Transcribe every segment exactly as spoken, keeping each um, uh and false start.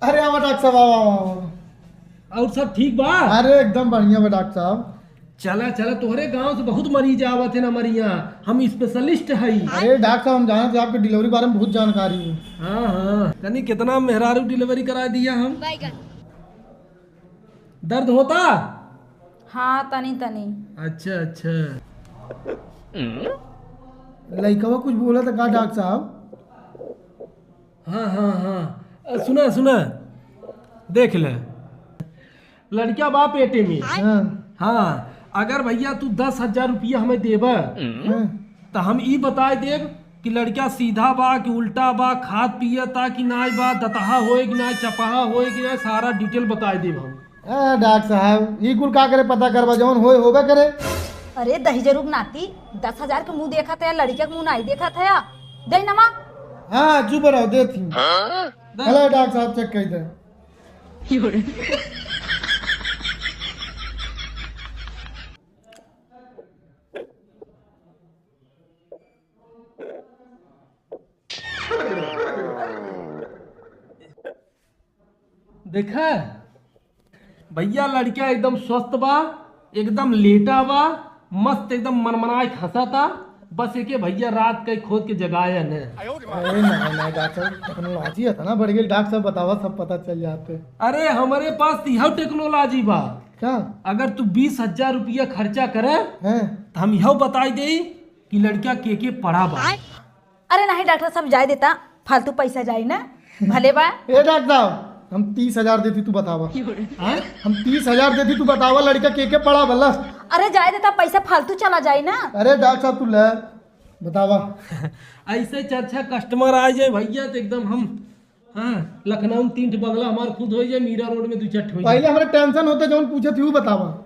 अरे आवा डॉक्टर साहब, आवा, आवा, आवा। और सब ठीक बा? अरे एकदम बढ़िया बा डॉक्टर साहब। चला, चला, तोहरे गांव से बहुत मरीज आवत है ना हमारे यहाँ, हम specialist हई। अरे डॉक्टर साहब, हम जानत है आपके delivery बारे में बहुत जानकारी है। हाँ, हाँ, तनी कितना मेहरारू delivery करा दिया हम। दर्द होता? हाँ, तनी, तनी। अच्छा, अच्छा। लइकवा कुछ बोला था का डॉक्टर साहब? हाँ, हाँ, हाँ। अ, सुना, सुना। देख ले। लड़का बा पेटे में। हाँ। हाँ, अगर भैया तू दस हजार रुपया हमें देबा, हाँ। त हम ई बताए देब कि लड़का सीधा बा कि उल्टा बा, खात पियता कि नाय बा, दतहा होए कि नाय, चपहा होए कि नाय, सारा detail बताए देब हम। ए, डॉक्टर साहब, ई कुल का करे पता करबा, जौन होए होबे करे। अरे दहिजरू के नाती, दस हजार के मुंह देखत है, लड़का के मुंह नाई देखत है। दे नमा। हाँ, चुप रहो, देती। हाँ? हेलो डॉक्टर साहब, check कर दे। देखा भैया, लड़का एकदम स्वस्थ बा, एकदम लेटा बा, मस्त एकदम मनमनाए के हंसता। बस एके भैया रात के खोद के जगाया ने। अरे ना, ना, डॉक्टर साहब, technology है ना, बढ़ गई। डॉक्टर साहब, बतावा, सब पता चल जाते। अरे, हमारे पास तो यह technology बा। क्या? अगर तू बीस हजार रुपया खर्चा करे, हैं? तो हम यह बताई दे कि लड़का के के पड़ा बा। अरे नहीं डॉक्टर साहब, जाए देता, फालतू पैसा जाई ना, भले बा। ए डॉक्टर साहब, हम तीस हजार देती, तू बतावा। हाँ? हम तीस हजार देती, तू बतावा, लड़का के के पड़ा बल्ला। अरे जाए देता, पैसा फालतू चला जाई ना। अरे डॉक्टर साहब, तू ले, बतावा। ऐसे चर्चा customer आ जाए भैया, तो एकदम हम, हाँ, लखनऊ में तीन ठो बंगला हमार खुद हो जाए, मीरा रोड में दो चार ठो हो जाए। पहले हमरे tension होते, जौन पूछे थी, वो बतावा।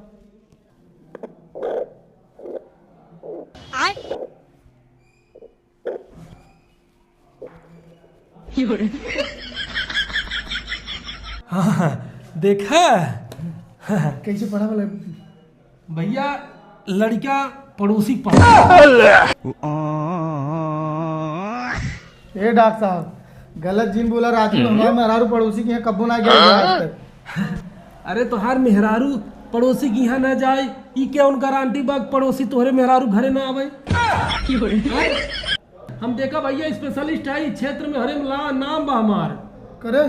हाँ, देखा? कैसे पड़ा वाला? भैया, लड़का पड़ोसी पड़ा। ए डॉक्टर साहब, गलत जिन बोला, राजू, हमारा मेहरारू पड़ोसी के यहाँ कब्बो ना गया आज तक। अरे, तोहार मेहरारू पड़ोसी के यहाँ ना जाए, ई कौन गारंटी बा कि पड़ोसी तोहरे मेहरारू घरे ना आवे? हैं? हम देखा भैया, specialist है इस क्षेत्र में, हरे ला-, नाम बा हमार। करे,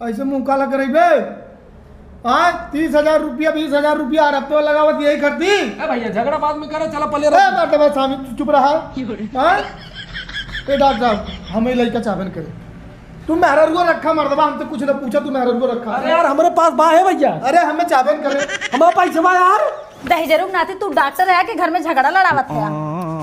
ऐसे मुंह काला करइबे? हाँ, तीस हजार रुपया, बीस हजार रुपया हर हफ्ते लगावत यही करती। ए भैया, झगड़ा बाद में करे, चला पहले ए, रख। मर्दबा सामी, तू चुप रहा। हाँ? ए डॉक्टर साहब, हम ई लइका चाहबे न करे। तू मेहरारुआ रखा मर्दबा, हमसे कुछ न पूछा, तू मेहरारुआ रखा। अरे यार, हमरे पास बा है भैया। अरे हमें चाहबे न करे। हमारे पैसे बा यार। दहिजरू के नाती तू डॉक्टर है कि घर में झगड़ा लड़ावत है?